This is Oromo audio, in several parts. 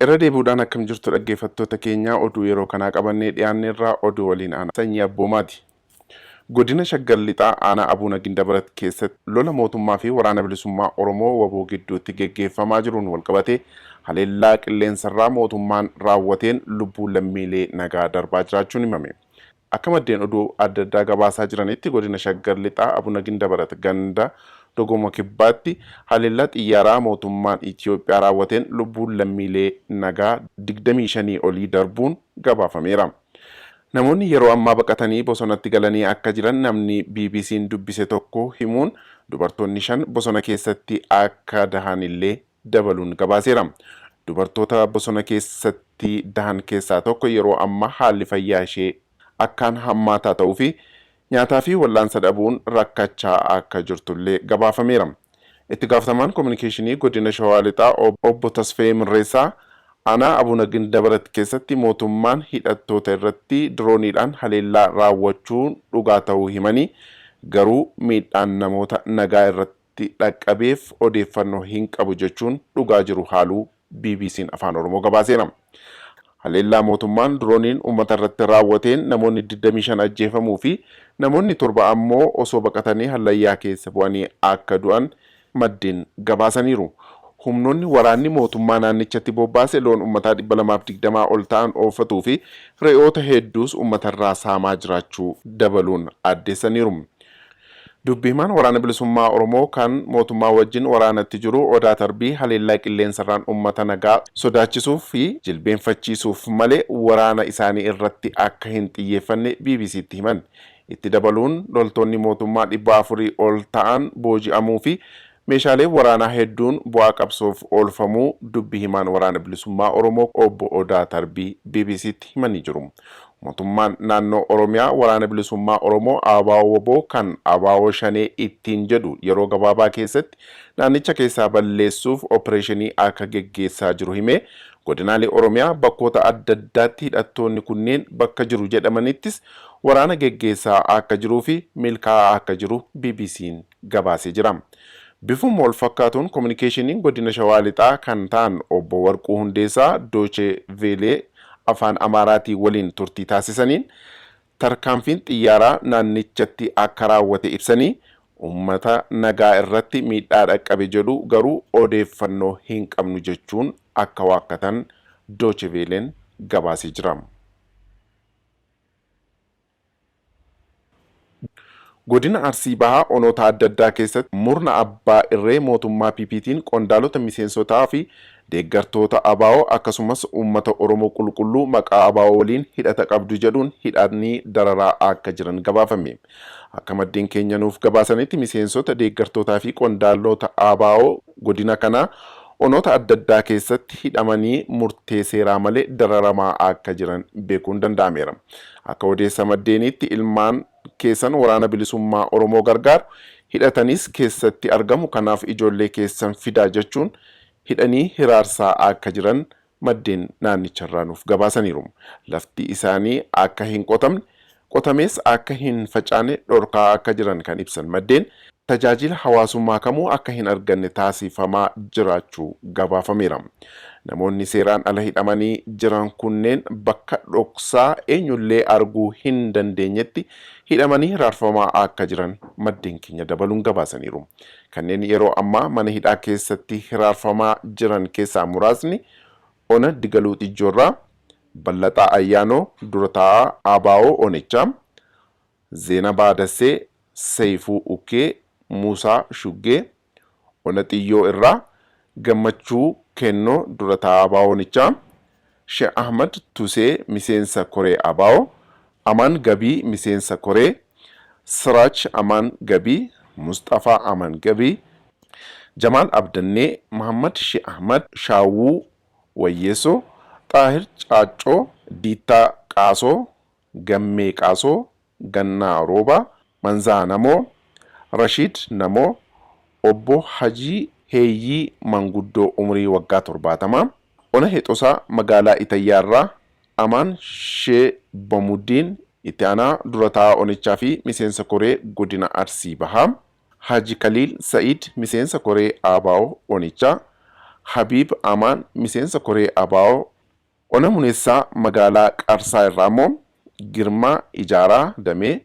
Irra deebi'uudhaan akkam jirtu dhaggeeffattoota keenyaa oduu yeroo kanaa qabannee dhiyaanne irraa oduu waliin ana Sanyii Abboomaati. Godina Shaggar Lixaa Aanaa Abuuna Gindabarat keessatti lola mootummaa fi Waraana Bilisummaa Oromoo wbo gidduutti geggeeffamaa jiruun walqabatee haleellaa qilleensarraa mootummaan raawwateen lubbuun lammiilee nagaa darbaa jiraachuun himame. Akka maddeen oduu adda addaa gabaasaa jiranitti Godina Shaggar Lixaa Abuna Gindabarat ganda Dogoma Kibbaatti haleellaa xiyyaaraa mootummaan Itiyoophiyaa raawwateen lubbuun lammiilee nagaa digdamii shanii olii darbuun gabaafameera. Namoonni yeroo ammaa baqatanii bosonatti galanii akka jiran namni BBC'n dubbise tokko himuun, dubartoonni 5 bosona keessatti akka dahanillee dabaluun gabaaseera. Dubartoota bosona keessatti dahan keessaa tokko yeroo ammaa haalli fayyaa ishee akkaan hammaataa ta'uu fi nyaataa fi wal'aansa dhabuun rakkachaa akka jirtullee gabaafameera. Itti gaafatamaan Kominikeeshinii Godina Shawaa Lixaa Obbo Tasfayee Mirreessaa, Aanaa Abuna Gindabarat keessatti mootummaan hidhattoota irratti dirooniidhaan haleellaa raawwachuun dhugaa ta'uu himanii, garuu miidhaan namoota nagaa irratti dhaqqabeef odeeffannoo hin qabu jechuun dhugaa jiru haaluu BBC'n Afaan Oromoo gabaaseera. Haleellaa mootummaan dirooniin uummata irratti raawwateen namoonni 25 ajjeefamuu fi namoonni 7 ammoo osoo baqatanii hallayyaa keessa bu'anii akka du'an maddeen gabaasaniiru. Humnoonni waraanni mootummaa naannichatti bobbaase loon uummataa 220 ol ta'an ooffatuu fi re'oota hedduus uummatarraa saamaa jiraachuu dabaluun addeessaniiru. Dubbi himaan Waraana Bilisummaa Oromoo kan mootummaa wajjin waraanatti jiru Odaa Tarbii haleellaa qilleensarraan ummata nagaa sodaachisuuf fi jilbeenfachiisuuf malee waraana isaanii irratti akka hin xiyyeeffanne BBCtti himan. Itti dabaluun loltoonni mootummaa 400 ol ta'an booji'amuu fi meeshaaleen waraanaa hedduun bu'aa qabsoof oolfamuu dubbi himaan Waraana Bilisummaa Oromoo Obbo Odaa Tarbii BBCtti himanii jiru. Mootummaan naannoo Oromiyaa Waraana Bilisummaa Oromoo ABO-wbo kan ABO-Shanee ittiin jedhu yeroo gabaabaa keessatti naannicha keessaa balleessuuf oppireeshinii akka geggeessaa jiru himee, godinaalee Oromiyaa bakkoota addaddaatti hidhattoonni kunneen bakka jiru jedhamanittis waraana geggeessaa akka jiruufi milkaa'aa akka jiru BBCn gabaasee jira. Bifuma walfakkaatuun Kominikeeshiniin Godina Shawaa Lixaa kan ta'an Obbo Warquu Hundeessaa Dooche Veelee Afaan Amaaraatii waliin turtii taasisaniin tarkaanfiin xiyyaaraa naannichatti akka raawwate ibsanii, ummata nagaa irratti miidhaa dhaqqabe jedhu garuu odeeffannoo hin qabnu jechuun akka waakkatan Dooche Veeleen gabaasee jira. Godina Arsii Bahaa onoota adda addaa keessatti murna abbaa irree mootummaa PPtiin qondaalota miseensotaa fi deeggartoota ABO akkasumas uummata Oromoo qulqulluu maqaa ABO waliin hidhata qabdu jedhuun hidhanii dararaa akka jiran gabaafame. Akka maddeen keenya nuuf gabaasanitti miseensota, deeggartootaa fi qondaalota ABO godina kanaa onoota adda addaa keessatti hidhamanii murtee seeraa malee dararamaa akka jiran beekuun danda'ameera. Akka odeessa maddeeniitti ilmaan keessan Waraana Bilisummaa Oromoo gargaaru, hidhataniis keessatti argamu kanaaf ijoollee keessan fidaa jechuun hidhanii hiraarsaa akka jiran maddeen naannicharraa nuuf gabaasaniiru. Lafti isaanii akka hin qotamne, qotamees akka hin facaane dhorkaa akka jiran kan ibsan maddeen, tajaajila hawaasummaa kamuu akka hin arganne taasifamaa jiraachuu gabaafameera. Namoonni seeraan ala hidhamanii jiran kunneen bakka dhoksaa eenyullee arguu hin dandeenyetti hidhamanii hiraarfamaa akka jiran maddeen keenya dabaluun gabaasaniiru. Kanneen yeroo ammaa mana hidhaa keessatti hiraarfamaa jiran keessaa muraasni Ona Digaluu Xijjoorraa, Ballaxaa Ayyaanoo dura taa'aa ABO Onichaa, Zeenabaa Dassee, Seeyfuu Ukkee, Muusaa Shuggee, Ona Xiyyoo irraa Gammachuu Kennoo dura taa'aa ABO Onichaa, Sheeh Ahmad Tusee miseensa koree ABO, Amaan Gabii miseensa koree, Siraaj Amaan Gabii, Musxafaa Amaan Gabii, Jamaal Abdannee, Mahaammad Sheeh Ahmad, Shaawwuu Wayyeessoo, Xaahir Caaccoo, Diittaa Qaasoo, Gammee Qaasoo, Gannaa Roobaa, Manzaa Namoo, Rashiid Namoo, Obbo Hajii Heeyyii manguddoo umurii waggaa 70, Ona Hexosaa magaalaa Itayyaa irraa Amaan Shee Bamuddiin itti aanaa dura taa'aa onichaa fi miseensa koree godina Arsii Bahaa, Haji Kaliil Sa'iid miseensa koree ABO onichaa, Habiib Amaan miseensa koree ABO Ona Muneessaa magaalaa Qarsaa irraa immoo Girmaa Ijaaraa Damee,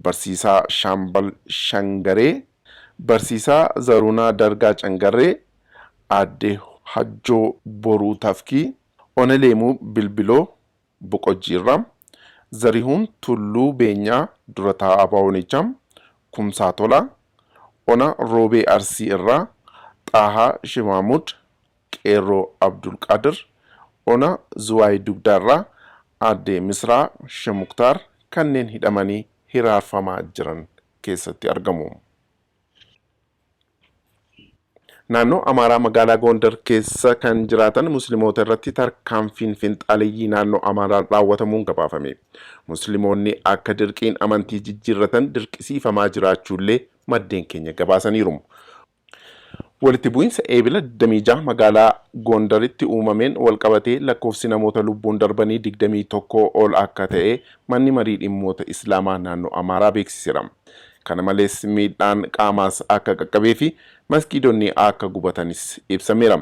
Barsiisaa Shaambal Shangaree, Barsiisaa Zaruunaa Dargaa Cangarree, Aadde Hajjoo Boruu Tafkii, Ona Leemuu Bilbiloo Boqojjii irraa, Zarihuun Tulluu Beenyaa dura taa'aa abo Onichaa, Kumsaa Tolaa, Ona Roobee Arsii irraa Xaahaa Shimaammud, Qeerroo Abdulqaadir, Ona Zuwaay Dugdaa irraa Aadde Misraa Shemuktaar kanneen hidhamanii hiraarfamaa jiran keessatti argamu. Naannoo Amaaraa magaalaa Goondar keessa kan jiraatan Muslimoota irratti tarkaanfiin finxaaleyyii naannoo Amaaraan raawwatamuun gabaafame. Muslimoonni akka dirqiin amantii jijjiirratan dirqisiifamaa jiraachuullee maddeen keenya gabaasaniiru. Walitti bu'iinsa Eebila 26 magaalaa Goondaritti uumameen walqabatee lakkoofsi namoota lubbuun darbanii 21 ol akka ta'e Manni Marii Dhimmoota Islaamaa Naannoo Amaaraa beeksiseera. Kana malees miidhaan qaamaas akka qaqqabeefi masgiidonni akka gubatanis ibsameera.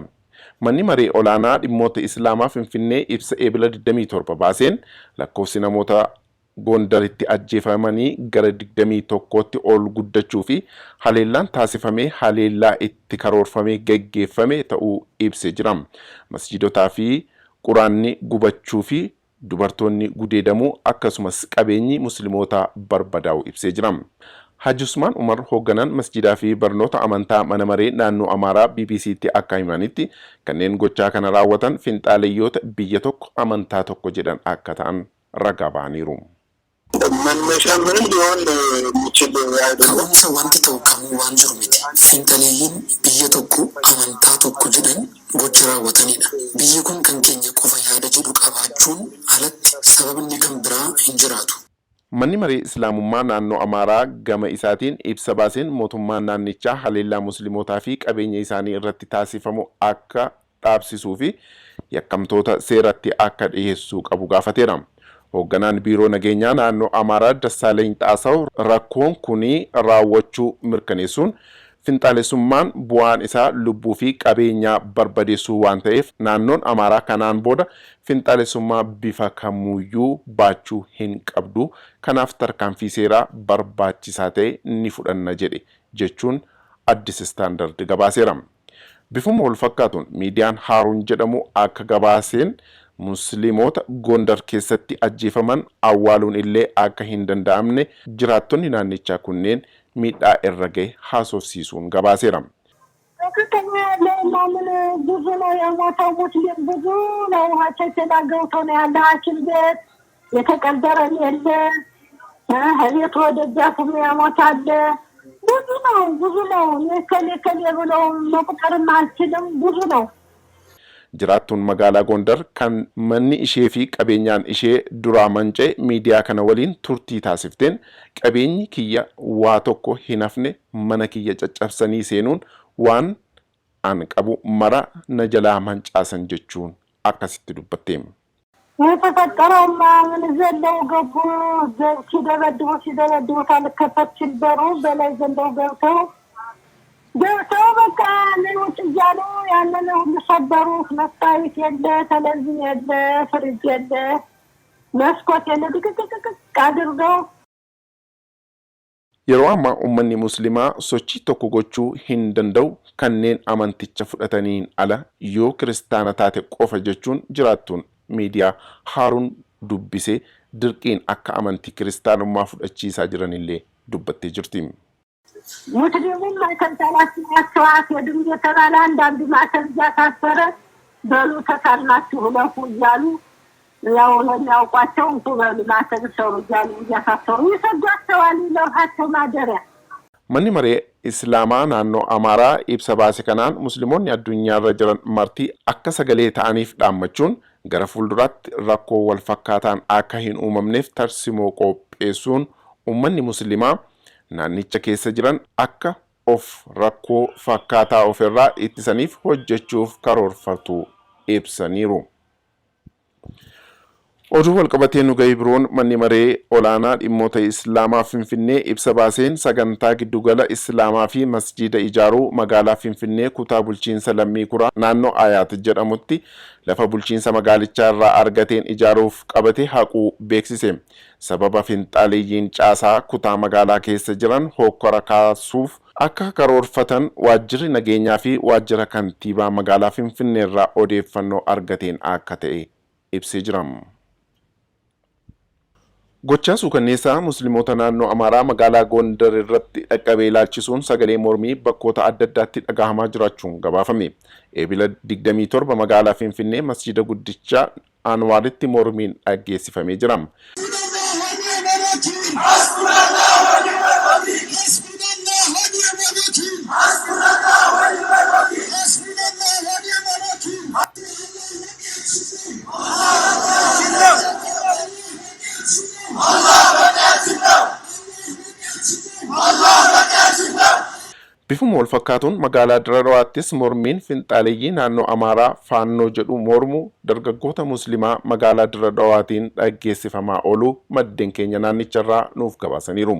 Manni Maree Olaanaa Dhimmoota Islaamaa Finfinnee ibsa Eebila 27 baaseen lakkoofsi namoota Gondaritti ajjeefamanii gara 21tti ol guddachuu fi haleellaan taasifame haleellaa itti karoorfamee gaggeeffame ta'uu ibsee jira. Masjiidotaa fi Quraanni gubachuu fi dubartoonni gudeedamuu akkasumas qabeenyi Muslimootaa barbadaa'uu ibsee jira. Haji Usmaan Umar hoogganaan Masjiidaa fi barnoota amantaa mana maree naannoo Amaaraa BBCtti akka himanitti kanneen gochaa kana raawwatan finxaaleyyoota biyya tokko amantaa tokko jedhan akka ta'an ragaa bahaniiru. መነሻ ምንም ሊሆን የሚችል አይደለም። Ka'umsa wanti ta'u kamuu waan jiru miti. Finxaleeyyiin biyya tokko amantaa tokko jedhan gocha raawwatanidha. Biyyi kun kan keenya qofa yaada jedhu qabaachuun alatti sababni kan biraa hin jiraatu. Manni Maree Islaamummaa Naannoo Amaaraa gama isaatiin ibsa baaseen mootummaan naannichaa haleellaa Muslimootaa fi qabeenya isaanii irratti taasifamu akka dhaabsisuu fi yakkamtoota seeratti akka dhiheessuu qabu gaafateera. Hoogganaan Biiroo Nageenyaa Naannoo Amaaraa Dassaaleny Xaasaw rakkoon kuni raawwachuu mirkaneessuun finxaalessummaan bu'aan isaa lubbuu fi qabeenyaa barbadeessuu waan ta'eef naannoon Amaaraa kanaan booda finxaalessummaa bifa kamuuyyuu baachuu hin qabdu, kanaaf tarkaanfii seeraa barbaachisaa ta'e ni fudhanna jedhe jechuun Addis Standard gabaaseera. Bifuma walfakkaatuun miidiyaan Haaruun jedhamu akka gabaaseen Musliimoota Gondar keessatti ajjeefaman awwaaluun illee akka hin danda'amne jiraattonni naannichaa kunneen miidhaa irra gahe haasofsiisuun gabaaseera. በከተማ ያለውማ ምን ብዙ ነው የሞተው ሙስሊም ብዙ ነው። ቸቸላ ገብቶ ነው ያለ ሐኪም ቤት የተቀበረም የለ ከቤት ወደጃፉም የሞት አለ። ብዙ ነው ብዙ ነው። እከሌ እከሌ ብሎ መቁጠርም አልችልም። ብዙ ነው። Jiraattuun magaalaa Gondar kan manni ishee fi qabeenyaan ishee duraa manca'e miidiyaa kana waliin turtii taasifteen qabeenyi kiyya waa tokko hin hafne mana kiyya caccabsanii seenuun waan an qabu mara na jalaa mancaasan jechuun akkasitti dubbatte. የተፈጠረውማ ምን ዘለው ገቡ። ሲደበድቡ ሲደበድቡ ካልከፈት ሲል በሩ በላይ ዘለው ገብተው ገብተው በቃ ምን ውጭ እያሉ ያንን ሁሉ ሰበሩት። መስታወት የለ፣ ቴሌቪዥን የለ፣ ፍሪጅ የለ፣ መስኮት የለ፣ ድቅቅቅቅቅ አድርገው Yeroo ammaa ummanni Muslimaa sochii tokko gochuu hin danda'u kanneen amanticha fudhataniin ala yoo kiristaana taate qofa jechuun jiraattuun Miidiyaa Haaruun dubbise dirqiin akka amantii kiristaanummaa fudhachiisaa jiranillee dubbattee jirti. ሙስሊሙም ማዕከል አትሄድም እየተባለ አንዳንዱ ማዕከል እያሳሰረ በሉ ተሳልማችሁ እለፉ እያሉ ያው ለሚያውቋቸው እንኩ በሉ ማዕከል ሰሩ እያሉ እያሳሰሩ ይሰዷቸዋል። ለውሃቸው ማደሪያ Manni maree Islaamaa naannoo Amaaraa ibsa baase kanaan Musliimoonni addunyaarra jiran marti akka sagalee ta'aniif dhaammachuun gara fuulduraatti rakkoo wal fakkaataan akka hin uumamneef tarsimoo qopheessuun uummanni Musliimaa naannicha keessa jiran akka of rakkoo fakkaataa ofirraa ittisaniif hojjechuuf karoorfatu ibsaniiru. Oduu walqabatee nu ga'e biroon manni maree olaanaa dhimmoota Islaamaa Finfinnee ibsa baaseen sagantaa giddugala Islaamaa fi masjiida ijaaruu magaalaa Finfinnee kutaa bulchiinsa Lammii Kuraa naannoo Ayaat jedhamutti lafa bulchiinsa magaalichaa irraa argateen ijaaruuf qabate haquu beeksise. Sababa finxaaleeyyiin caasaa kutaa magaalaa keessa jiran hokkora kaasuuf akka karoorfatan waajjirri nageenyaa fi waajjira kantiibaa magaalaa Finfinnee irraa odeeffannoo argateen akka ta'e ibsee jira. Gochaa suukanneessaa Musliimoota naannoo Amaaraa magaalaa Gondar irratti dhaqqabee ilaalchisuun sagalee mormii bakkoota adda addaatti dhagahamaa jiraachuun gabaafame. Eebila 27 magaalaa Finfinnee masjiida guddicha Anwaaritti mormiin dhaggeessifamee jira. Bifuma wal fakkaatuun magaalaa Dirree Dhawaattis mormiin finxaaleeyyii naannoo Amaaraa Faannoo jedhu mormu dargaggoota Musliimaa magaalaa Dirree Dhawaatiin dhaggeessifamaa ooluu maddeen keenya naannicharraa nuuf gabaasaniiru.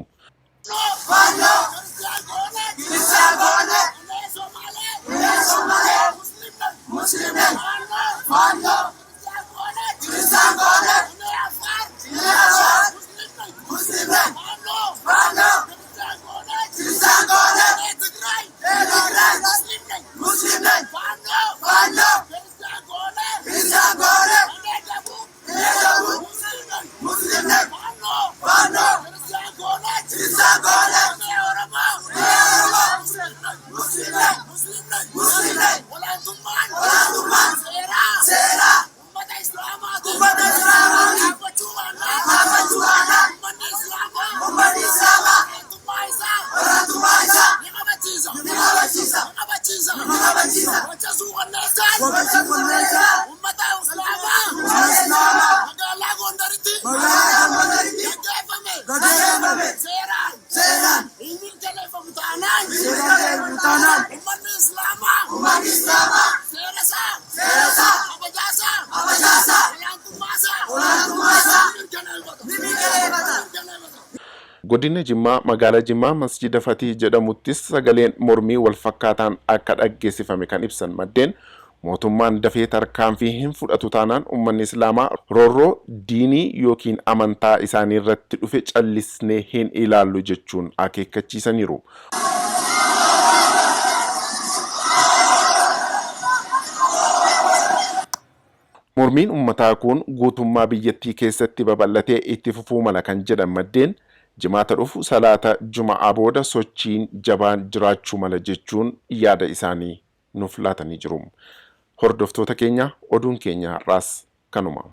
Godina Jimmaa magaalaa Jimmaa masjida Fatii jedhamuttis sagaleen mormii wal fakkaataan akka dhaggeessifame kan ibsan maddeen mootummaan dafee tarkaanfii hin fudhatu taanaan uummanni Islaamaa roorroo diinii yookiin amantaa isaanii irratti dhufe callisnee hin ilaallu jechuun akeekkachiisaniiru. Mormiin uummataa kun guutummaa biyyattii keessatti babal'atee itti fufuu mala kan jedhan maddeen jimaata dhufu salaata juma'aa booda sochiin jabaan jiraachuu mala jechuun yaada isaanii nuuf laatanii jiru. Hordoftoota keenya oduun keenya har'aas kanuma.